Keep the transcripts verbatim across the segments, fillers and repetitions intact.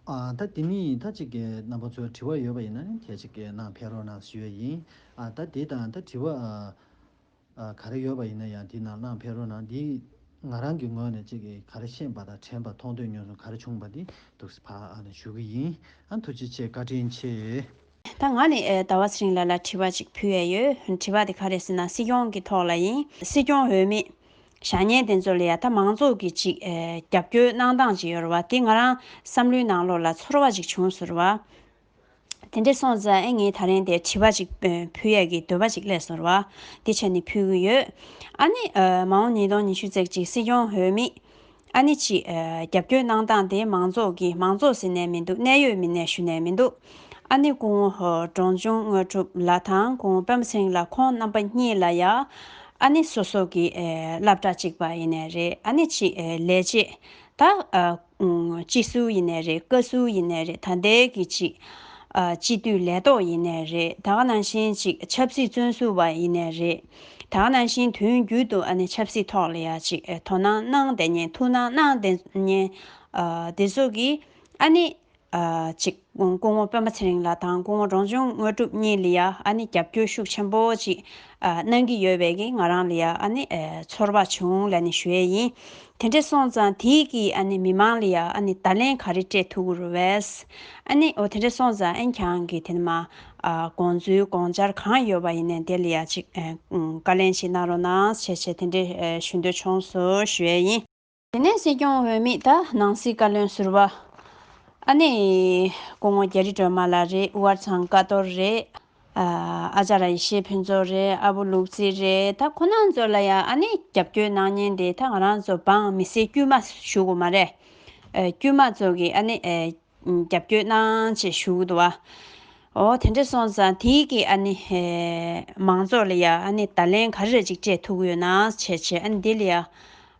ཨ་ད་དེ་མིན་ད་ཅིག་གི་རྣམ་པ་ཚོའི་དྲི་བ་ཡོད་པ་ཡིན་ན་ཁྱེད་ཅིག་གི་ནང་ཕེབས་རོགས་གནང་ཞུ་ཡས་ཡིན། ཨ་ད་དེ་དང་ད་དྲི་བ་ཨ་ཨ་ག་རེ་ཡོད་པ་ཡིན་ན་ཡང་དེ་ནང་ནང་ཕེབས་རོགས་གནང་། འདི་ང་རང་གི་ངོས་ནས་ཅིག་གི་ག་རེ་ཤེས་པ་དང་དྲན་པ་མཐོང་ཐོས་མྱོང་གསུམ་ག་རེ་བྱུང་བ་འདི་འདུག་སེ་ཕར་ཨ་ནི་ཞུ་གི་ཡིན། ཨ་ཐུགས་རྗེ་ཆེ། བཀའ་དྲིན་ཆེ། ད་ང་ནི་ཨེ་ཟླ་བ་ཚེ་རིང་ལགས་ལ་དྲི་བ་ཅིག་ཕུལ་ཡས་ཡོད། དྲི་བ་དེ་ག་རེ་ཟེར་ན་སྲིད་སྐྱོང་གི་ཐོག་ལ་ཡིན། སྲིད་སྐྱོང་འོས་མི་བཞེངས་མཁན་དེ་ཚོ་ལ་ཡ་ད་མང་ཚོགས་ཀྱི་ཅིག་ཨེ་རྒྱབ་སྐྱོར་གནང་སྟངས་ཅིག་ཡོད་རེད་བ། དེ་ང་རང་བསམ་བློའི་ནང་ལོགས་ལ་ཚོར་བ་ཅིག་བྱུང་སོང་རེད་བ། དེ་འདྲ་སོང་ཙང་ཨེ་ངས་ད་རིང་དེ་དྲི་བ་ཅིག་ཨེ་ཕུལ་ཡས་ཀྱི་འདོད་པ་ཅིག་སླེབས་སོང་རེད་བ། དེ་བྱས་ནས་ཕུལ་གི་ཡོད། ཨ་ནི་ཨེ་མ་འོངས་ཉིས་སྟོང་ཉི་ཤུ་རྩ་གཅིག་སྲིད་སྐྱོང་འོས་མི་ཨ་ནི་ཅིག་ཨ་རྒྱབ་སྐྱོར་གནང་སྟངས་དེ་མང་ཚོགས་ཀྱིས་མང་ཚོགས་ཟེར་ནས་མི་འདུག་གནད་ཡོད་མི་སྣས་ཞུ་ནས་མི་འདུག་ཨ་ནི་སྐུ་ངོ་ཧོ་འབྲོང་ཆུང་དངོས་གྲུབ་ལགས་དང་སྐུ་ངོ་པད་མ་ཚེ་རིང་ལགས་ཁོང་རྣམ་པ་གཉིས་ལ་ཡ་ཨ་ནི་སོ་སོ་གི་ཨེ་སློབ་གྲྭ་གཅིག་པ་ཡིན་ནའི་རེད། ཨ་ནི་ཅིག་ཨེ་ལས་བྱེད་ད་ཨ་ཨུམ་སྤྱི་ཟུར་ཡིན་ནའི་རེད། བཀའ་ཟུར་ཡིན་ནའི་རེད། ད་ལྟའི་གི་ཅིག་ཨ་སྤྱི་འཐུས་ལས་ཐོག་ཡིན་ནའི་རེད། ད་ག་ནང་བཞིན་ཅིག་ཆབ་སྲིད་བཙོན་ཟུར་བ་ཡིན་ནའི་རེད། ད་ག་ནང་བཞིན་དུས་རྒྱུན་དུ་ཨ་ནི་ཆབ་སྲིད་ཐོག་ལ་ཡ་ཅིག་ཨེ་དོ་སྣང་གནང་བསྡད་མཁན་ཐུགས་སྣང་གནང་བསྡད་མཁན་ཨ་དེ་ཚོ་གིས་ཨ་ནི་ཨ་ཅིག་སྐུ་ངོ་པད་མ་ཚེ་རིང་ལགས་དང་སྐུ་ངོ་འབྲོང་ཆུང་དངོས་གྲུབ་གཉིས་ལ་ཡ་ཨ་ནི་རྒྱབ་སྐྱོར་ཤུགས་ཆེན་པོ་ཅིག་ཨ་གནང་གི་ཡོད་པའི་གི་ང་རང་ལ་ཡ་ཨ་ནི་ཨེ་ཚོར་བ་བྱུང་ལབ་ནས་ཞུ་ཡས་ཡིན། དེ་འདྲ་སོང་ཙང་དེའི་གི་ཨ་ནི་མི་མང་ལ་ཡ་ཨ་ནི་བརྡ་ལན་ག་རེ་སྤྲད་ཐུབ་ཀྱི་རེད་བས། ཨ་ནི་འོ་དེ་འདྲ་སོང་ཙང་ཨན་ཁྱང་གི་དེ་ནི་མ་ཨ་དགོངས་ཚུལ་དགོངས་འཆར་གང་ཡོད་པ་ཡིན་ནའི་དེ་ལ་ཡ་ཅིག་ཨེ་བཀའ་ལན་ཞིག་གནང་རོགས་གནང་བྱས་བྱས་དེ་འདྲ་ཨེ་ཞུ་འདོད་བྱུང་སོང་ཞུ་ཡས་ཡིན། དེ་ནས་སྲིད་སྐྱོང་འོས་མི་ད་ནང་སྲིད་བཀའ་བློན་ཟུར་པ། ཨ་ནི། སྐུ་ངོ་རྒྱ་རི་སྒྲོལ་མ་ལགས་རེད། དབུ་དཀར་ཚང་ཀ་རྡོར་རེད། ཨ་ཨ་ཅག་ར་ཡེ་ཤེས་ཕུན་ཚོགས་རེད། ཨ་བུ་ལུག་རྫི་རེད། ད་ཁོ་རང་ཚོ་ལ་ཡང་ཨ་ནི་རྒྱབ་སྐྱོར་གནང་མཁན་དེ་ད་ང་རང་ཚོ་འབངས་མི་སེར་དཀྱུས་མ་ཞུ་དགོས་མ་རེད། ཨ་དཀྱུས་མ་ཚོ་གིས་ཨ་ནི་ཨ་རྒྱབ་སྐྱོར་གནང་ཅེས་ཞུ་གི་འདུག་བ། ཨོ་དེ་འདྲ་སོང་ཙང་དེའི་གི་ཨ་ནི་ཧེ། མང་ཚོགས་ལ་ཡ་ཨ་ནི་བརྡ་ལན་ག་རེ་རེ་ཅིག་སྤྲད་ཐུབ་ཀྱི་ཡོད་ན་བྱས་བྱས་ཨ་ནི་འདི་ལ་ཡ་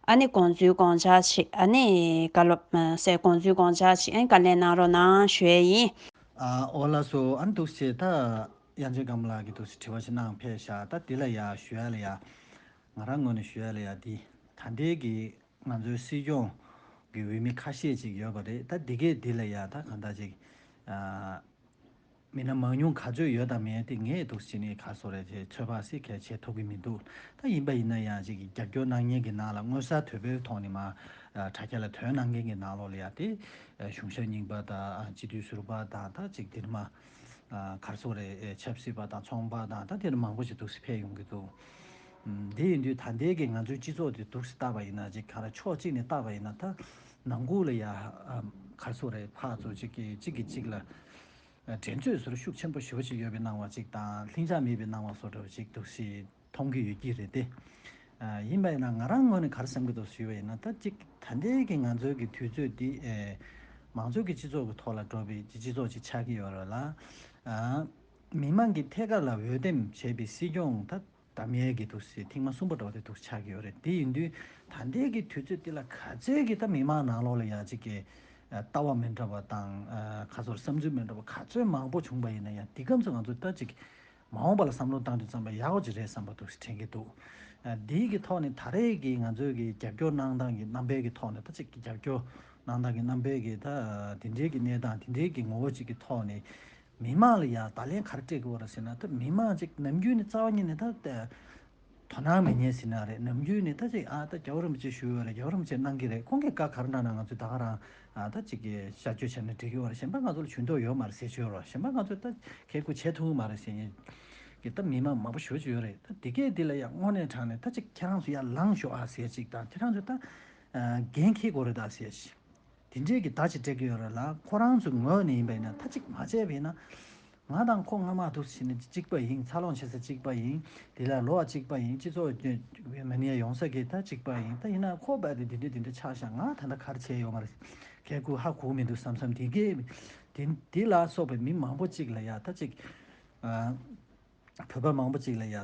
ཨ་ནི་དགོངས་ཚུལ་དགོངས་འཆར་ཅིག་ཨ་ནི་བཀའ་སློབ་ཨ་སའི་དགོངས་ཚུལ་དགོངས་འཆར་ཅིག་ཨ་ནི་བཀའ་ལན་གནང་རོགས་གནང་ཞུ་ཡས་ཡིན། ཨ་ཨོ་ལགས་སོ། ཨ་ནི་འདུག་སེ་ད་དབྱངས་ཅན་དགའ་མོ་ལགས་ཀྱིས་འདུག་སེ་དྲི་བ་ཞིག་གནང་ཕེབས་ཤག་ད་འདི་ལ་ཡ་ཞུ་ཡ་ལ་ཡ་ང་རང་ངོས་ནས་ཞུ་ཡ་ལ་ཡ་འདི་ད་ལྟའི་གི་ང་ཚོའི་སྲིད་སྐྱོང་གི་འོས་མི་ཁ་ཤས་ཅིག་ཡོད་པ་རེད། ད་འདི་གས་འདི་ལ་ཡ་ད་གང་ལྟར་ཅིག་ཨ། མི་སྣ་མང་ཉུང་ག་ཚོད་ཡོད་དང་མེད་དེ་ངས་འདུག་སེ་ནས་ག་སོ་རེད་དེ་ཚོད་དཔག་སེ་གལ་བྱེད་ཐུབ་ཀྱི་མི་འདུག་ད་ཡིན་པ་ཡིན་ན་ཡང་ཅིག་གི་རྒྱབ་སྐྱོར་གནང་མཁན་གྱི་ནང་ལ་མངོན་གསལ་དོད་པོའི་ཐོག་ནས་མ་དྲ་རྒྱ་ལ་ཐོན་གནང་མཁན་གྱི་ནང་ལོགས་ལ་ཡ་དེ་གཞུང་ཞབས་རྙིང་པ་དང་སྤྱི་འཐུས་ཟུར་པ་དང་ད་ཅིག་དེ་མ་ག་སོ་རེད་ཆབ་སྲིད་པ་དང་ཚོང་པ་དང་ད་དེ་མང་པོ་ཞིག་འདུག་སེ་ཕེབས་ཡོང་གི་འདུག་དེ་ཡིན་དུས་ད་ལྟའི་གི་ང་ཚོའི་སྤྱི་ཚོགས་དེ་འདུག་སེ་བལྟས་པ་ཡིན་ན་ཅིག་ག་རེ་ཕྱོགས་གཅིག་ནས་བལྟས་པ་ཡིན་ན་ད་ནང་ཁུལ་ལ་ཡ་ག་སོ་རེད་ཕར་ཚུར་གཅིག་གིས་གཅིག་གིས་གཅིག་ལ། འགྲན་རྩོད་ཟུར་ཤུགས་ཆེན་པོ་ཞེ་པོ་ཅིག་ཡོད་པའི་སྣང་བ་ཅིག་དང་ལྷིང་འཇགས་མེད་པའི་སྣང་བ་བཟོ་འདྲ་བ་ཅིག་འདུག་སེ་མཐོང་གི་ཡོད་ཀྱི་རེད་དེ། ཡིན་པ་ཡིན་ན་ང་རང་ངོས་ནས་ག་རེ་བསམ་གྱི་འདུག་ཞུས་པ་ཡིན་ན་ད་ཅིག་ད་ལྟའི་གི་ང་ཚོའི་གི་དུས་ཚོད་འདི་མང་གཙོའི་གི་སྤྱི་ཚོགས་ཀྱི་ཐོག་ལ་འགྲོ་བའི་སྤྱི་ཚོགས་ཅིག་ཆགས་ཀྱི་ཡོད་རེད་ལ། མི་མང་གི་ཐད་ཀར་ལ་འོས་འདེམས་བྱས་པའི་སྲིད་སྐྱོང་ད། གདམ་ཡས་ཀྱི་འདུག་སེ་ཐེངས་མ་གསུམ་པ་འདྲ་བ་དེ་འདུག་ཆགས་ཀྱི་ཡོད་རེད། དེ་ཡིན་དུས་ད་ལྟའི་གི་དུས་ཚོད་འདི་ལ་ག་ཚོད་ཀྱི་ད་མི་མང་ནང་ལོགས་ལ་ཡ་གཅིག་གི་ལྟ་བ་མི་འདྲ་བ་དང་ཁ་ཚོར་བསམ་ཚུལ་མི་འདྲ་བ་ག་ཚོད་མང་པོ་བྱུང་པ་ཡིན་ན་ཡང་འདི་སྐབས་སུ་ང་ཚོ་ད་ཅིག་མ་འོངས་པ་ལ་བསམ་བློ་བཏང་དུས་ཙམ་པ་ཡག་པོ་ཅིག་རེད་བསམ་པ་འདུག་སེ་དྲན་གྱི་འདུག་འདིའི་གི་ཐོག་ནས་ད་རེས་ཀྱི་ང་ཚོའི་གི་རྒྱབ་སྐྱོར་གནང་སྟངས་ཀྱི་རྣམ་པའི་གི་ཐོག་ནས་ད་ཅིག་གི་རྒྱབ་སྐྱོར་གནང་སྟངས་ཀྱི་རྣམ་པའི་གི་ད་དེ་འདྲའི་གི་གནས་སྟངས་དེ་འདྲའི་གི་ངོ་བོ་ཅིག་གི་ཐོག་ནས། མི་མང་ལ་ཡང་བརྡ་ལན་ག་རེ་སྤྲད་དགོས་རེད་ཟེར་ན་ད་མི་མང་ཅིག་ནམ་རྒྱུན་ནས་རྩ་བ་ཉིད་ནས་ད་དོ་སྣང་མེད་མཁན་ཟེར་ན་རེད། ནམ་རྒྱུན་ནས་ད་ཅིག་ཨ་ད་རྒྱལ་བ་རིན་པོ་ཆེ་ཞུ་ཡོད་རེད། རྒྱལ་བ་རིན་པོ་ཆེ་གནང་གི་རེད། ཁོང་གིས་བཀའ་ག་རེ་གནང་ན་ང་ཚོས་ད་ག་རང་ཨ་ད་ཅིག་གི་ཤར་བསྐྱོད་བྱས་ན་འགྲིག་གི་ཡོད་རེད། གཞན་པ་ང་ཚོ་ལ་ཇུས་གཏོགས་ཡོད་མ་རེད་ཟེར་གྱི་ཡོད་རེད། གཞན་པ་ང་ཚོས་ད་ཁེ་ཁུ་བྱེད་ཐུབ་ཀྱི་མ་རེད་ཟེར་མཁན་གྱི་ད་མི་མང་མང་པོ་ཞེ་པོ་ཅིག་ཡོད་རེད། ད་དེ་གས་དེ་ལ་ཡང་དངོས་གནས་དྲང་ནས་ད་ཅིག་ཁྱེད་རང་ཚོ་ཡར་ལངས་ཤོག་ཨ་ཟེར་ཅིག་དང་ཁྱེད་རང་ཚོ་ད་འགན་འཁྱེར་དགོས་རེད་ད་ཟེར་ཅིག་དེ་འདྲས་ཀྱི་བརྡ་ཅིག་སྤྲད་ཀྱི་ཡོད་རེད་ལ། ཁོ་རང་ཚོའི་ངོས་ནས་ཡིན་པ་ཡིན་ན་ད་ཅིག་མ་བྱས་པ་ཡིན་ན། ང་དང་ཁོ་སྔ་མ་འདུག་བྱས་ནས་གཅིག་པ་ཡིན། འཚར་ལོངས་བྱེད་ས་གཅིག་པ་ཡིན། དེ་ལ་ལོ་བ་གཅིག་པ་ཡིན། སྤྱི་ཚོགས་མི་སྣ་ཡོང་ས་གི་ད་གཅིག་པ་ཡིན། ད་ཡིན་ན་ཁོ་བ་དེ་འདི་འདྲས་འདི་འདྲས་ཆགས་ཤག་ང་ད་ལྟ་ག་རེ་བྱས་ཡོད་མ་རེད། ཁལ་ཁུ་ཧ་གོ་མི་འདུག་བསམ་བསམ་དེ་གས་དེ་དེ་ལ་སོགས་པའི་མི་མང་པོ་གཅིག་ལ་ཡ་ད་ཅིག་བོད་པ་མང་པོ་གཅིག་ལ་ཡ།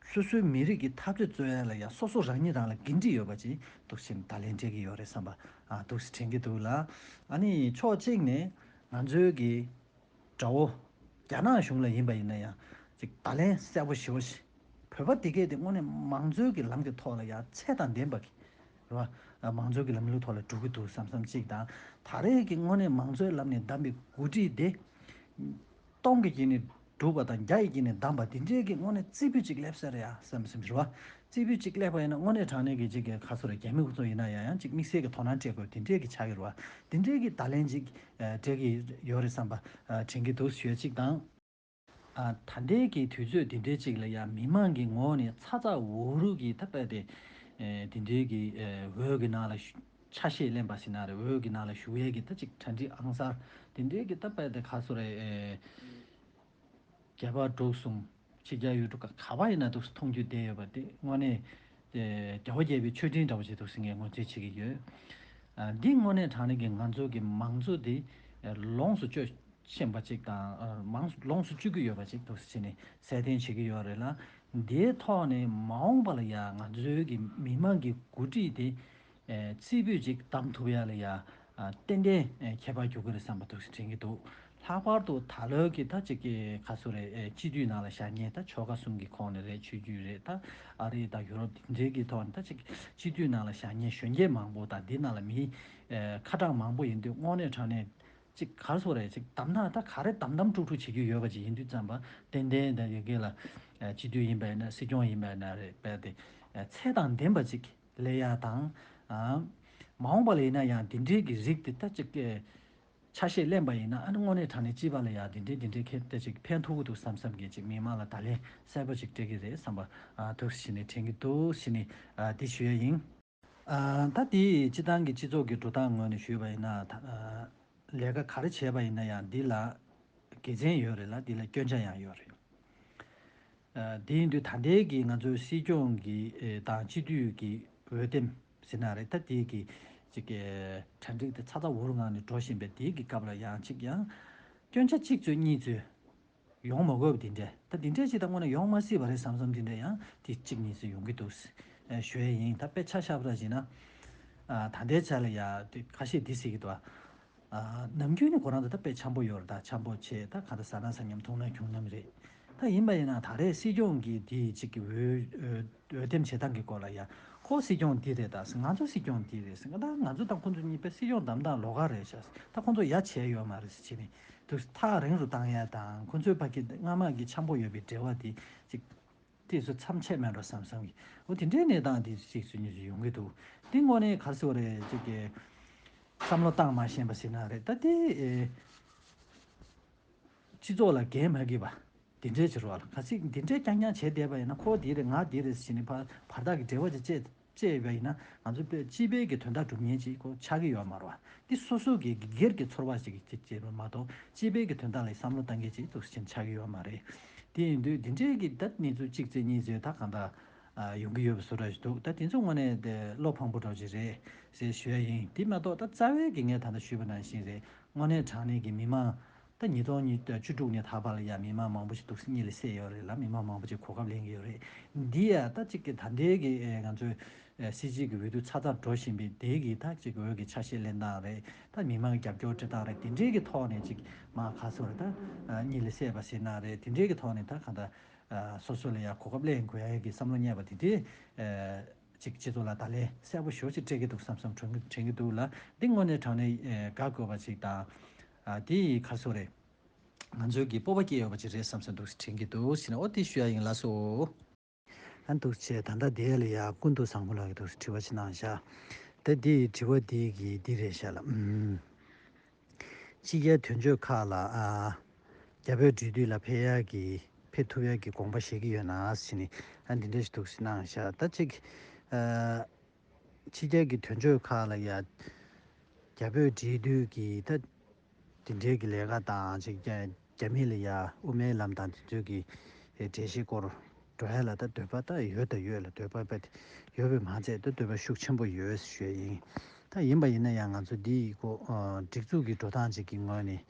སོ་སོའི་མི་རིགས་ཀྱི་འཐབ་རྩོད་རྩོད་ཡ་ལ་ཡ་སོ་སོ་རང་ཉིད་རང་ལ་འགན་འཁྲི་ཡོད་པ་ཅིག་འདུག་སེ་བརྡ་ལན་སྤྲད་ཀྱི་ཡོད་རེད་བསམ་པ་ཨ་འདུག་སེ་དྲན་གྱི་འདུག་ལ། ཨ་ནི་ཕྱོགས་གཅིག་ནས་ང་ཚོའི་གི་དགྲ་བོ་རྒྱ་ནག་གཞུང་ལ་ཡིན་པ་ཡིན་ན་ཡང་ཅིག་བརྡ་ལན་གསལ་པོ་ཞེ་པོ་ཞིག་བོད་པ་དེ་གས་དེ་དངོས་གནས་མང་གཙོའི་གི་ལམ་གྱི་ཐོག་ལ་ཡ་ཚད་དང་ལྡན་པ་གི་རེད་བ། ཨ། མང་གཙོའི་གི་ལམ་ལུགས་ཐོག་ལ་འགྲོ་གི་འདུག་བསམ་བསམ་གཅིག་དང་། ད་རེས་ཀྱི་དངོས་གནས་མང་གཙོའི་ལམ་ནས་བདམས་པའི་འགོ་ཁྲིད་དེ། སྟོང་གི་དཀྱིལ་ནས་སྒྲུག་པ་དང་བརྒྱ་ཡི་དཀྱིལ་ནས་བདམས་པ་དེ་འདྲའི་གི་དངོས་གནས་རྩེ་ཕུད་ཅིག་སླེབས་ས་རེད་ཡ་བསམ་བསམ་རེད་བ། རྩེ་ཕུད་ཅིག་སླེབས་པ་ཡིན་ན་དངོས་གནས་དྲང་གནས་ཀྱི་ཅིག་གི་ཁ་སོ་རེ་རྒྱ་མི་ཁོ་ཚོ་ཡིན་ན་ཡང་ཡང་ཅིག་དམིགས་བསལ་གྱི་དོ་སྣང་སྤྲད་དགོས་དེ་འདྲའི་གི་ཆགས་ཀྱི་རེད་བ། དེ་འདྲའི་གི་བརྡ་ལན་ཅིག་ཨ། སྤྲད་ཀྱི་ཡོད་རེད་བསམ་པ་ཨ། དྲན་གྱི་འདུག་ཞུ་ཡ་ཅིག་དང་། ཨ། ད་ལྟའི་གི་དུས་ཚོད་འདི་འདྲའི་ཅིག་ལ་ཡང་མི་མང་གི་ངོས་ནས་ཚ་ཚ་འུར་འུར་གྱི་ད་དཔེ་དེ། ཨེ། འདི་འདྲའི་གི་ཨེ། འོས་ཀྱི་ནང་ལ་ཞུ། ཆ་ཤས་ལེན་པ་ཟེར་ན་རེད། འོས་ཀྱི་ནང་ལ་ཞུགས་ཡས་ཀྱི་ད་ཅིག་གྲ་སྒྲིག་ཨང་གསར་འདི་འདྲའི་གི་ད་དཔེ་དེ་ཁ་སོ་རེ། ཨེ། རྒྱ་བལ་འབྲུག་གསུམ། ཕྱི་རྒྱལ་ཡུལ་གྲུ་ག་ག་བ་ཡིན་ན་འདུག་མཐོང་རྒྱུ་བསྡད་ཡོད་པ་དེ་དངོས་གནས། ཨེ། རྒྱལ་བ་དགྱེས་པའི་མཆོད་སྤྲིན་འདྲ་བོ་ཞིག་འདུག་ཟེར་ངས་ངོས་འཛིན་བྱེད་ཀྱི་ཡོད། ཨ། འདི་དངོས་གནས་དྲང་གནས་ཀྱི་ང་ཚོ་གི་མང་གཙོ་འདི་ལོངས་སུ་སྤྱོད་ཤེས་པ་ཅིག་དང་། ཨ། མང་ལོངས་སུ་སྤྱོད་ཀྱི་ཡོད་པ་ཅིག་འདུག་ཟེར་ནས་གསལ་སྟོན་བྱེད་ཀྱི་ཡོད་རེད་ལ། འདིའི་ཐོག་ནས་མ་འོངས་པ་ལ་ཡང་ང་ཚོའི་གི་མི་མང་གི་འགོ་ཁྲིད་དེ། ཨེ། རྩེ་ཕུད་ཅིག་བདམས་ཐུབ་ཡ་ལ་ཡ། ཨ། ཏན་ཏན་ཨེ། ཁྱད་པར་འགྱུར་གི་རེད་བསམ་པ་འདུག་སེ་དྲན་གྱི་འདུག་ལྷག་པར་དུ་ད་ལོའི་གི་ད་ཅིག་གི་ཁ་སོ་རེ། ཨེ། སྤྱི་འཐུས་ནང་ལ་བཞག་མཁན་ད་ཆོལ་ཁ་གསུམ་གྱི་ཁོངས་ནས་རེད། ཆོས་བརྒྱུད་རེད། ད་ཨ་རི་དང་ཡུ་རོབ་འདི་འདྲའི་གི་ཐོག་ནས་ད་ཅིག་སྤྱི་འཐུས་ནང་ལ་བཞག་མཁན་གཞོན་སྐྱེས་མང་པོ་དང་འདི་ནང་ལ་མི། ཨེ། ཁ་གྲངས་མང་པོ་ཡིན་དུས་དངོས་གནས་དྲང་གནས་ཅིག་ག་རེ་ཟེར་རེད། ཅིག་བདམས་ན་ད་ག་རེ་བདམས་བདམས་དཀྲུག་དཀྲུག་བྱེད་རྒྱུ་ཡོད་པ་ཅིག་ཡིན་དུས་ཙམ་པ་ཏན་ཏན་ད་ཡ་གི་ལ། ཨེ། སྤྱི་འཐུས་ཡིན་པ་ཡིན་ན། སྲིད་སྐྱོང་ཡིན་པ་ཡིན་ན་རེད། དཔེ་དེ། ཨེ། ཚད་དང་ལྡན་པ་ཅིག་ལས་ཡ་དང་། ཨ། མ་འོངས་པ་ལ་ཡིན་ན་ཡང་འདི་འདྲའི་གི་རིགས་དེ་ད་ཅིག་ཨེ། ཆ་ཤས་ལེན་པ་ཡིན་ན་ཨ་ནི་དངོས་གནས་དྲང་གནས་སྤྱི་པ་ལ་ཡང་འདི་འདྲའི་འདི་འདྲའི་ཁེ་ད་ཅིག་ཕན་ཐོགས་ཀྱི་འདུག་བསམ་བསམ་གྱི་ཅིག་མི་མང་ལ་བརྡ་ལན་གསལ་པོ་ཅིག་སྤྲད་ཀྱི་རེད་བསམ་པ། ཨ། འདུག་སེ་བྱས་ནས་དྲན་གྱི་འདུག་ཟེར་ནས། ཨ། འདི་ཞུ་ཡ་ཡིན། ཨ། ད་དེ་སྤྱི་བཏང་གི་སྤྱི་ཚོགས་ཀྱི་འགྲོ་སྟངས་ངོས་ནས་ཞུས་པ་ཡིན་ན། ད། ཨ། ལས་ཀ་ག་རེ་བྱས་པ་ཡིན་ན་ཡང་འདི་ལ་དགེ་མཚན་ཡོད་རེད་ལ་འདི་ལ་སྐྱོན་ཆ་ཡང་ཡོད་རེད། ཨ། དེ་ཡིན་དུས་ད་ལྟའི་གི་ང་ཚོའི་སྲིད་སྐྱོང་གི། ཨེ། དང་སྤྱི་འཐུས་ཀྱི་འོས་འདེམས་ཟེར་ན་རེད། ད་དེ་གི་ཅིག་གི་གྲ་སྒྲིག་དེ་ཚ་ཚ་འུར་ངང་ནས་འགྲོ་བཞིན་པའི་དེ་གི་སྐབས་ལ་ཡང་ཅིག་ཡང་སྐྱོན་ཆ་གཅིག་ཚོད་གཉིས་ཚོད་ཡོང་མ་དགོས་པ་དེ་འདྲས། ད་དེ་འདྲས་ཅིག་ད་དངོས་གནས་ཡོང་མ་སྲིད་པ་རེད་བསམ་བསམ་དེ་འདྲས་ཡང་དེ་གཅིག་གཉིས་ཚོད་ཡོང་གི་འདུག་ཟེར་ཞུ་ཡས་ཡིན། ད་དཔེ་ཆ་བཞག་པ་འདྲ་བྱས་ན། ཨ། ད་ལྟའི་ཆ་ལ་ཡ་དེ་ཁ་ཤས་འདི་ཟེར་གྱི་འདུག་ཨ། ནམ་རྒྱུན་ནས་ཁོ་རང་ཚོ་ད་དཔེ་འཆམ་པོ་ཡོད་རེད། ད་འཆམ་པོ་བྱས། ད་ག་ད་ཟ་ན་ཟ་མཉམ་འཐུང་ན་འཐུང་མཉམ་རེད། ད་ཡིན་པ་ཡིན་ན་ད་རེས་སྲིད་སྐྱོང་གི་དེ་གཅིག་གི་འོས་འོས་འོས་འདེམས་བྱེད་སྟངས་ཀྱི་སྐོར་ལ་ཡ། ཁོ་སྲིད་སྐྱོང་འདི་རེད། ད་ང་ཚོ་སྲིད་སྐྱོང་འདི་རེད་ཟེར། ད་ང་ཚོ་དང་ཁོ་ཚོ་གཉིས་དཔེ་སྲིད་སྐྱོང་བདམས་སྟངས་ལོགས་ཀ་རེད་ཤག་ད་ཁོ་ཚོ་ཡ་བྱས་ཡོད་མ་རེད་ཟེར་བྱས་ནས་འདུག་ཐག་རིང་རུ་བཏང་ཡ་དང་། ཁོ་ཚོའི་བར་གྱི་སྔ་མ་གི་འཆམ་པོ་ཡོད་པའི་འབྲེལ་བ་དེ་ཅིག་དེ་ཚོ་མཚམས་ཆད་མེད་འགྲོ་བསམ་བསམ་གྱི། འོ་དེ་འདྲའི་གནས་སྟངས་དེ་གཅིག་ཚོད་གཉིས་ཚོད་ཡོང་གི་འདུག་དེ་དངོས་གནས་ག་རེ་ཟེར་དགོས་རེད། ཅིག་གི་བསམ་བློ་བཏང་མ་ཤེས་པ་ཟེར་ན་རེད། ད་དེ་ཨེ་སྤྱི་ཚོགས་ལ་འགན་མ་འཁྱེར་བ་དེ་འདྲའི་ཕྱིར་རོ་ལ། གལ་སྲིད་དེ་འདྲའི་རྐྱང་རྐྱང་བྱས་བསྡད་པ་ཡིན་ན། ཁོ་དེ་རེད་ང་དེ་རེད་ཟེར་ནས་བར་བར་ཐག་གི་འབྲེལ་བ་ཅིག་བཅད་བཅད་པ་ཡིན་ན། ང་ཚོ་དཔེ་སྤྱི་པའི་གི་དོན་དག་སྒྲུབ་མཁན་ཅིག་ཁོ་ཆགས་ཀྱི་ཡོད་མ་རེད་བ། འདི་སོ་སོ་གི་སྒེར་གྱི་ཚོར་བ་ཞིག་གི་བྱེད་པ་མ་གཏོགས་སྤྱི་པའི་གི་དོན་དག་ལ་བསམ་བློ་གཏང་མཁན་ཅིག་འདུག་ཅིག་ཆགས་ཀྱི་ཡོད་མ་རེད། དེ་ཡིན་དུས་འདི་འདྲའི་གི་ད་གནས་ཚུལ་གཅིག་ཚེ་གཉིས་ཚེ་ད་གང་ལྟར་ཨ་ཡོང་གི་ཡོད་པ་བཟོ་འདྲ་ཞིག་འདུག་ད་དེ་ཚོ་དངོས་གནས་དེ་བློ་ཕངས་པོ་འདྲ་ཅིག་རེད་ཟེར་ཞུ་ཡ་ཡིན། དེ་མ་གཏོགས་ད་རྩ་བའི་གི་ངས་ད་ལྟ་ཞུས་པ་ནང་བཞིན་རེད། དངོས་གནས་དྲང་གནས་གི་མི་མང་ད་ཉིས་སྟོང་ཉི་ཤུ་དྲུག་ནས་ད་བར་ལ་ཡ་མི་མང་མང་པོ་ཞིག་འདུག་སེ་གཉིད་ལས་སད་ཡོད་རེད་ལ། མི་མང་མང་པོ་ཅིག་གོ་སྐབས་ལེན་གྱི་ཡོད་རེད། འདི་ཡ་ད་ཅིག་གི་ད་ལྟའི་གི་ཨེ་ང་ཚོའི་ཨེ་སྲིད་སྤྱི་གི་འོས་བསྡུ་ཚ་ཚ་འགྲོ་བཞིན་པའི་དེའི་གི་ད་ཅིག་འོས་ཀྱི་ཆ་ཤས་ལེན་སྟངས་རེད། ད་མི་མང་གི་རྒྱབ་སྐྱོར་སྤྲད་སྟངས་རེད། དེ་འདྲའི་གི་ཐོག་ནས་ཅིག་མ་ག་ཟེར་རེད། ད་ཨ་གཉིད་ལས་སད་པ་ཟེར་ན་རེད། དེ་འདྲའི་གི་ཐོག་ནས་ད་གང་ལྟར་ཨ་སོ་སོ་ལ་ཡ་གོ་སྐབས་ལེན་དགོས་ཡ་གི་བསམ་བློ་རྙེད་པ་དེ་དེ་ཨ་ཅིག་སྤྱི་ཚོགས་ལ་བརྡ་ལན་གསལ་པོ་ཞེ་པོ་ཅིག་སྤྲད་ཀྱི་འདུག་བསམ་བསམ་དྲན་གྱི་དྲན་གྱི་འདུག་ལ། འདི་དངོས་གནས་དྲང་གནས་ཨ་དགའ་དགོས་པ་ཅིག་དང་། ཨ་དེ་ག་ཟེར་རེད། ང་ཚོའི་གི་སྤོབས་པ་སྐྱེ་ཡོད་པ་ཅིག་རེད་བསམ་བསམ་འདུག་དྲན་གྱི་འདུག་ཟེར་ནས། ཨོ་དེ་ཞུ་ཡ་ཡིན། ལགས་སོ། ཨ་འདུག་བྱས་ད་ལྟ་དེ་ལ་ཡ་ཀུན་ཏུ་བཟང་པོ་ལགས་ཀྱིས་འདུག་དྲི་བ་ཅིག་གནང་བཞག་ད་དེའི་དྲི་བ་དེ་གི་འདི་རེད་ཤག་ལ། ཨུམ། ཕྱི་རྒྱལ་དོན་གཅོད་ཁག་ལ་ཨ་རྒྱ་བོད་འབྲེལ་མཐུད་ལ་ཕེབས་ཡ་གི་ཕེབས་ཐུབ་ཡ་གི་དགོངས་པ་བཞེས་ཀྱི་ཡོད་ན་ཟེར་ནས་ཨ་འདི་འདྲ་ཞིག་འདུག་ཟེར་གནང་བཞག་ད་ཅིག་ཨ་ཕྱི་རྒྱལ་གྱི་དོན་གཅོད་ཁག་ལ་ཡ་རྒྱ་བོད་འབྲེལ་མཐུད་ཀྱི་ད་དེ་འབྲེལ་གྱི་ལས་ཀ་དང་ཅིག་རྒྱ་རྒྱ་མི་ལ་ཡ་དབུ་མའི་ལམ་དང་དེ་ཚོའི་གི་ཨེ་འགྲེལ་བཤད་སྐོར་འགྲོ་ཡ་ལ་ད་འདོད་པ་ད་ཡོད་ད་ཡོད་ལ། འདོད་པ་དཔེ་ཡོད་པས་མ་ཚད་ད་འདོད་པ་ཤུགས་ཆེན་པོ་ཡོད་ཞུ་ཡ་ཡིན། ད་ཡིན་པ་ཡིན་ན་ཡང་ང་ཚོ་འདི་ཡི་སྐོར་ཨ་སྒྲིག་འཛུགས་ཀྱི་འགྲོ་སྟངས་ཅིག་གི་ངོས་ནས་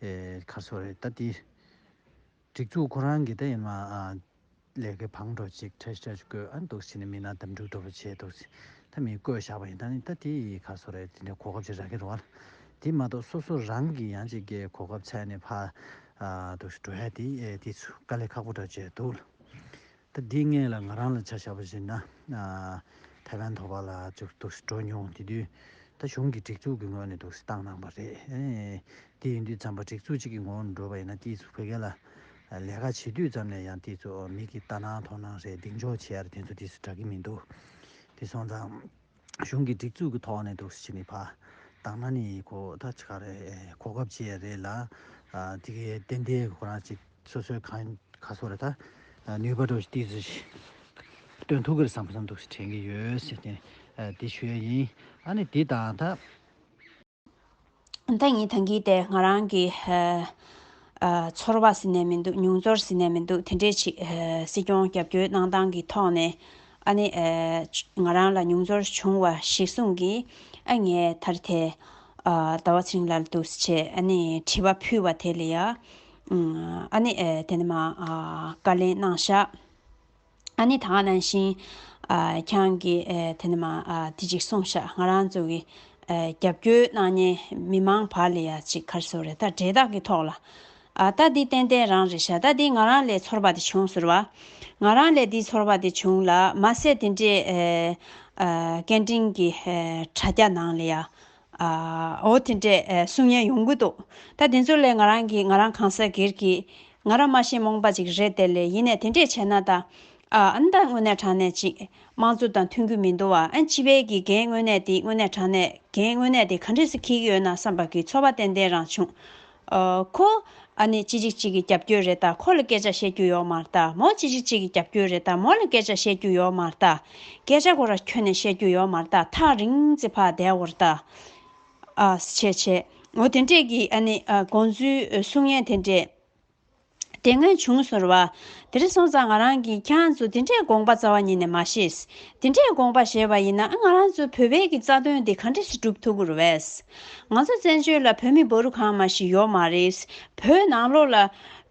ཨེ་ག་ཟེར་རེད། ད་འདི་སྒྲིག་འཛུགས་ཁོ་རང་གི་ད་ཡིན་ན་ཨ་ལས་ཀའི་བང་འགྲོ་ཅིག་ཁྲ་ཁྲ་ཅིག་བཀོད་ཨ་འདུག་ཟེར་ནས་མི་སྣ་འདེམས་སྒྲུག་འགྲོ་བ་བྱས་འདུག་ཟེར། ད་མི་བསྐོས་བཞག་པ་ཡིན། ད་ནི་ད་དེ་ཡི་ག་ཟེར་རེད། དེ་འདྲའི་གོ་སྐབས་ཅིག་རག་གི་རེད་བ། དེ་མ་གཏོགས་སོ་སོ་རང་གི་ཡང་ཅིག་གི་གོ་སྐབས་བཙལ་ནས་ཕར་ཨ་འདུག་ཟེར་འགྲོ་ཡ་དེ་ཨེ་དེ་ཚོ་དཀའ་ལས་ཁག་པོ་འདྲ་བྱས་འདུག་ལ། ད་འདི་སྔས་ལ་ང་རང་ལ་ཆ་བཞག་པ་ཡིན་ན། ཨ་ ཐའེ་ཝན་ཐོག་ཁ་ལ་ཅིག་འདུག་སེ་འགྲོ་མྱོང་། དེ་དུས་ད་གཞུང་གི་སྒྲིག་འཛུགས་ཀྱི་ངོས་ནས་འདུག་སེ་བཏང་གནང་པ་རེད། ཨེ། དེ་ཡིན་དུས་ཙམ་པ་སྒྲིག་འཛུགས་གཅིག་གི་ངོ་བོར་འགྲོ་བ་ཡིན་ན་དེ་ཚོ་བོད་སྐད་ལ་ལས་ཀ་བྱེད་དུས་ཙམ་ནས་ཡང་དེ་ཚོ་མི་གི་ལྟ་སྣང་དོ་སྣང་རེད། གདེང་འཇོག་བྱེད་ཡ་རེད། དེ་ཚོ་དེ་ཚོ་དྲག་གི་མི་འདུག་དེ་སོང་ཙང་གཞུང་གི་སྒྲིག་འཛུགས་ཀྱི་ཐོག་ནས་འདུག་སེ་བྱས་ནས་ཕར་བཏང་ན་ནི་ཁོ་ད་ཅི་ག་རེད། གོ་སྐབས་ཅིག་རེད་ལ། ཨ། དེ་གའི་ཏན་ཏན་ཁོ་རང་ཅིག་སོ་སོའི་གང་ག་སོ་རེད། ད་ནུས་པ་འདྲ་ཞིག་ཏོག་ཙམ་ཞིག་སྟོན་ཐུབ་ཀྱི་རེད་བསམ་བསམ་འདུག་སེ་དྲན་གྱི་ཡོད་ཟེར་ཏེ། ཨ། དེ་ཞུ་ཡ་ཡིན། ཨ་ནི་དེ་དང་ད། ད་ངས་ད་གིན་དེ་ང་རང་གི་ཨ་ཨ་ཚོར་བ་ཟེར་ནས་མི་འདུག་མྱོང་ཚོར་ཟེར་ནས་མི་འདུག་དེ་འདྲས་ཅིག་ཨ་སྲིད་སྐྱོང་རྒྱབ་སྐྱོར་གནང་སྟངས་ཀྱི་ཐོག་ནས་ཨ་ནི་ཨ་ང་རང་ལ་མྱོང་ཚོར་བྱུང་བ་གཞིར་བཟུང་གིས། ཨ་ངས་མཐར་དེ་ཨ་ཟླ་བ་ཚེ་རིང་ལགས་ལ་འདུག་སེ་བྱས། ཨ་ནི་དྲི་བ་ཕུལ་བ་དེ་ལ་ཡ། ཨ་ནི་ཨ་དེ་ནས་མར་ཨ་བཀའ་ལན་གནང་བཞག་ཨ་ནི་ད་ག་ནང་བཞིན་ཨ་ཁྱེད་རང་གིས་ཨ་དེ་ནས་མར་ཨ་དེ་ཅིག་གསུངས་ཤག་ང་རང་ཚོ་གི་ཨ་རྒྱབ་སྐྱོར་གནང་མཁན་མི་མང་བར་ལ་ཡ་ཅིག་ག་རེ་ཟེར་དགོས་རེད། ད་འབྲེལ་ཐག་གི་ཐོག་ལ། ཨ་ད་འདི་ཏན་ཏན་རང་རེད་ཤག་ད་འདི་ང་རང་ལ་ཚོར་བ་དེ་བྱུང་ཟེར་བ། ང་རང་ལ་འདི་ཚོར་བ་དེ་བྱུང་ལ། མ་ཟད་དེ་འདྲས་ཨ་ཨ་སྐད་འཕྲིན་གྱི་ཨ་དྲ་རྒྱ་ནང་ལ་ཡ། ཨ་འོ་དེ་འདྲས་ཨ་གསུང་མཁན་ཡོང་གི་འདུག་ད་དེ་ཚོ་ལ་ང་རང་གིས་ང་རང་གང་ཟག་སྒེར་གྱིས་ང་རང་མ་ཤེས་རྨོངས་པ་ཅིག་རེད། དེ་ལས་ཡིན་ནའི་དེ་འདྲས་བྱས་ན་ད། ཨ་ཨ་ནི་ད་དངོས་གནས་དྲང་གནས་ཅིག་དམངས་གཙོ་དང་མཐུན་གྱི་མི་འདུག་བ། ཨ་སྤྱི་པའི་གི་འགན་དངོས་གནས་དེ་དངོས་གནས་དྲང་གནས་འགན་དངོས་གནས་དེ་ག་འདྲས་སེ་འཁྱེར་གྱི་ཡོད་ན་བསམ་པ་གི་ཚོར་བ་ཏན་ཏན་རང་བྱུང་། ཨ་ཁོ་ཨ་ནི་ཅི་ཅིག་ཅིག་གི་རྒྱབ་སྐྱོར་རེད། ད་ཁོ་ལ་སྐད་ཆ་བཤད་རྒྱུ་ཡོད་མ་རེད་ད། མོ་ཅི་ཅིག་ཅིག་གི་རྒྱབ་སྐྱོར་རེད། ད་མོ་ལ་སྐད་ཆ་བཤད་རྒྱུ་ཡོད་མ་རེད་ད། སྐད་ཆ་ཁོ་རང་ཁྱོན་ནས་བཤད་རྒྱུ་ཡོད་མ་རེད་ད། ཐག་རིང་ཙམ་ཕར་བསྡད་དགོས་རེད་ད། ཨ་བྱས་བྱས། འོ་དེ་འདྲས་ཀྱི་ཨ་ནི་ཨ་དགོངས་ཚུལ་གསུང་མཁན་དེ་འདྲས་དེ་སྔོན་བྱུང་ཟེར་བ། དེ་འདྲ་སོང་ཙང་ང་རང་གིས་ཁྱེད་རང་ཚོ་དེ་འདྲས་དགོངས་པ་རྩ་བ་ཉིད་ནས་མ་བཞེས། དེ་འདྲས་དགོངས་པ་བཞེས་པ་ཡིན་ན། ཨ་ང་རང་ཚོ་བོད་པའི་གི་རྩ་དོན་དེ་ག་འདྲས་སེ་སྒྲུབ་ཐུབ་ཀྱི་རེད་པས། ང་ཚོ་བཙན་བྱོལ་ལ་བོད་མི་འབོར་གང་མ་ཞིག་ཡོད་མ་རེད། བོད་ནང་ལོགས་ལ་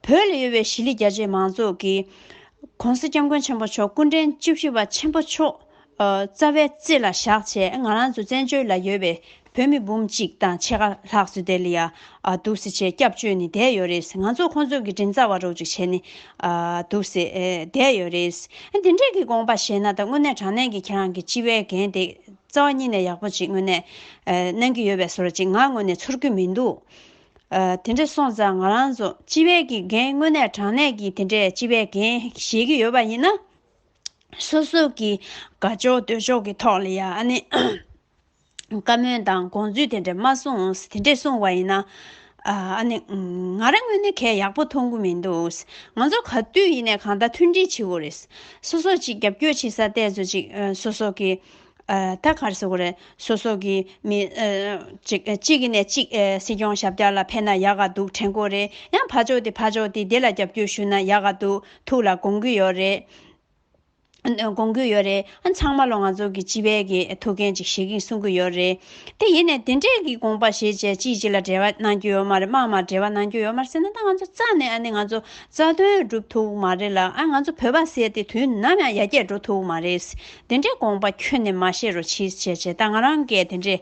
བོད་ལ་ཡོད་པའི་གཞིས་ལུས་རྒྱ་ཆེའི་མང་ཚོགས་ཀྱིས་༸གོང་ས་༸སྐྱབས་མགོན་ཆེན་པོ་མཆོག་སྐུ་ཕྲེང་བཅུ་བཞི་པ་ཆེན་པོ་མཆོག་ཨ་རྩ་བའི་རྩེ་ལ་བཞག་བྱས། ང་རང་ཚོ་བཙན་བྱོལ་ལ་ཡོད་པའི་བོད་མི་འབུམ་གཅིག་དང་ཕྱེད་ཀ་ལྷག་ཙམ་དེ་ལ་ཡ་ཨ་འདུག་སེ་བྱས་སྐྱབས་བཅོལ་ནས་བསྡད་ཡོད་རེད། ང་ཚོ་ཁོང་ཚོ་གི་མགྲིན་ཚབ་པ་རོགས་ཅིག་བྱས་ནས་ཨ་འདུག་སེ་ཨེ་བསྡད་ཡོད་རེད། ཨ་འདི་འདྲས་ཀྱི་དགོངས་པ་བཞེས་ན་ད་དངོས་གནས་དྲང་གནས་ཀྱི་ཁྱེད་རང་གི་སྤྱི་པའི་འགན་དེ་རྩ་བ་ཉིད་ནས་ཡག་པོ་ཅིག་དངོས་གནས་ཨེ་གནང་གི་ཡོད་པའི་བཟོ་འདྲ་ཅིག་ང་ངོས་ནས་ཚོར་གྱི་མི་འདུག་ཨ་དེ་འདྲ་སོང་ཙང་ང་རང་ཚོ་སྤྱི་པའི་གི་འགན་དངོས་གནས་དྲང་གནས་ཀྱི་དེ་འདྲས་སྤྱི་པའི་འགན་བཞེས་ཀྱི་ཡོད་པ་ཡིན་ན། སོ་སོ་གི་དགའ་ཕྱོགས་འདོད་ཕྱོགས་ཀྱི་ཐོག་ལ་ཡ་ཨ་ནི་བཀའ་མོལ་དང་དགོངས་ཚུལ་དེ་འདྲས་མ་གསུངས། དེ་འདྲས་གསུངས་པ་ཡིན་ན། ཨ་ཨ་ནི་ང་རང་ངོས་ནས་གལ་ཡག་པོ་མཐོང་གི་མི་འདུག་ང་ཚོ་ག་དུས་ཡིན་ནའི་གང་ལྟར་མཐུན་སྒྲིལ་བྱེད་དགོས་རེད། སོ་སོ་ཅིག་རྒྱབ་སྐྱོར་བྱེད་ས་ཏོག་ཙམ་ཅིག་ཨ་སོ་སོ་གི་ཨ་ད་ག་རེ་ཟེར་དགོས་རེད། སོ་སོ་གི་མི་ཨ་ཅིག་ཨ་གཅིག་གིས་ནས་གཅིག་ཨ་སྲིད་སྐྱོང་ཞབས་བཀྱག་ལ་ཕེབས་ན་ཡག་ག་འདུག་དྲན་གྱི་ཡོད་རེད། ཡང་ཕར་ཕྱོགས་དེ་ཕར་ཕྱོགས་དེ་དེ་ལ་རྒྱབ་སྐྱོར་ཞུས་ན་ཡག་ག་འདུག་ཐུགས་ལ་དགོངས་ཀྱི་ཡོད་རེད། དགོངས་ཀྱི་ཡོད་རེད། ཨ་ཚང་མ་ལོ་ང་ཚོ་གི་སྤྱི་པའི་གི་ཐུགས་འགན་ཅིག་བཞེས་ཀྱིན་གསུང་གི་ཡོད་རེད། དེ་ཡིན་ནའི་དེ་འདྲས་ཀྱི་དགོངས་པ་བཞེས་བྱས་གཅིག་གཅིག་ལ་འབྲེལ་བ་གནང་རྒྱུ་ཡོད་མ་རེད། དམག་དམག་འབྲེལ་བ་གནང་རྒྱུ་ཡོད་མ་རེད་ཟེར་ན། ད་ང་ཚོ་རྩ་ནས་ཨ་ནི་ང་ཚོ་རྩ་དོན་སྒྲུབ་ཐུབ་མ་རེད་ལ། ཨ་ང་ཚོ་བོད་པ་ཟེར་དེ་དུས་ནམ་ཡང་ཡར་རྒྱས་འགྲོ་ཐུབ་མ་རེད། དེ་འདྲས་དགོངས་པ་ཁྱོན་ནས་མ་བཞེས་རོགས་གྱིས་བྱས་བྱས། ད་ང་རང་གིས་དེ་འདྲས་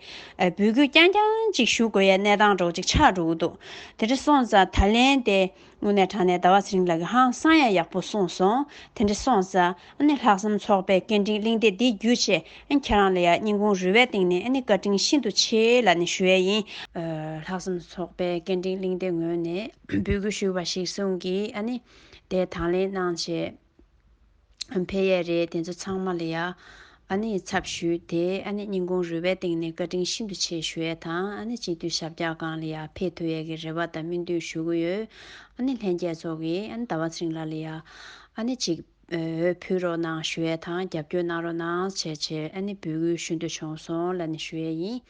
འབོད་སྐུལ་རྐྱང་རྐྱང་ཅིག་ཞུ་དགོས་ཡ་གནས་སྟངས་འདྲ་ཅིག་ཆགས་འགྲོ་གི་འདུག་དེ་འདྲས་སོང་ཙང་ད་ལན་དེ། དངོས་གནས་དྲང་གནས་ཟླ་བ་ཚེ་རིང་ལགས་ཀྱིས་ཧང་སང་ཡང་ཡག་པོ་གསུངས་སོང་། དེ་འདྲ་སོང་ཙང་ཨ་ནི་ལྷག་བསམ་ཚོགས་པའི་སྐད་འཕྲིན་གླེང་སྟེགས་འདི་བརྒྱུད་བྱས་ཨ་ནི་ཁྱེད་རང་ལ་ཡང་སྙིང་ཁུང་རུས་པའི་གཏིང་ནས་ཨ་ནི་བཀའ་དྲིན་ཤིན་ཏུ་ཆེ་ལབ་ནས་ཞུ་ཡས་ཡིན། ལྷག་བསམ་ཚོགས་པའི་སྐད་འཕྲིན་གླེང་སྟེགས་ངོས་ནས་འབོད་སྐུལ་ཞུས་པ་གཞིར་བཟུང་གིས་ཨ་ནི་དེ་དང་ལེན་གནང་བྱས། ཕེབས་ཡས་རེད། དེ་ཚོ་ཚང་མ་ལ་ཡ་ཨ་ནི་ཚབ་ཞུས་ཏེ་ཨ་ནི་སྙིང་ཁུང་རུས་པའི་གཏིང་ནས་བཀའ་དྲིན་ཤིན་ཏུ་ཆེ་ཞུ་ཡས་དང་། ཨ་ནི་སྤྱི་འཐུས་ཞབས་བཀྱག་སྒང་ལ་ཡ་ཕེབས་ཐུབ་ཡས་ཀྱི་རེ་བ་དང་སྨོན་འདུན་ཞུ་གི་ཡོད། ཨ་ནི་ལྷན་རྒྱས་ཚོ་གིས་ཨ་ནི་ཟླ་བ་ཚེ་རིང་ལགས་ལ་ཡ་ཨ་ནི་ཅིག་འོས་ཕུལ་རོགས་གནང་ཞུ་ཡས་དང་། རྒྱབ་སྐྱོར་གནང་རོགས་གནང་བྱས་བྱས་ཨ་ནི་འབོད་སྐུལ་ཞུ་འདོད་བྱུང་སོང་ལབ་ནས་ཞུ་ཡས་ཡིན།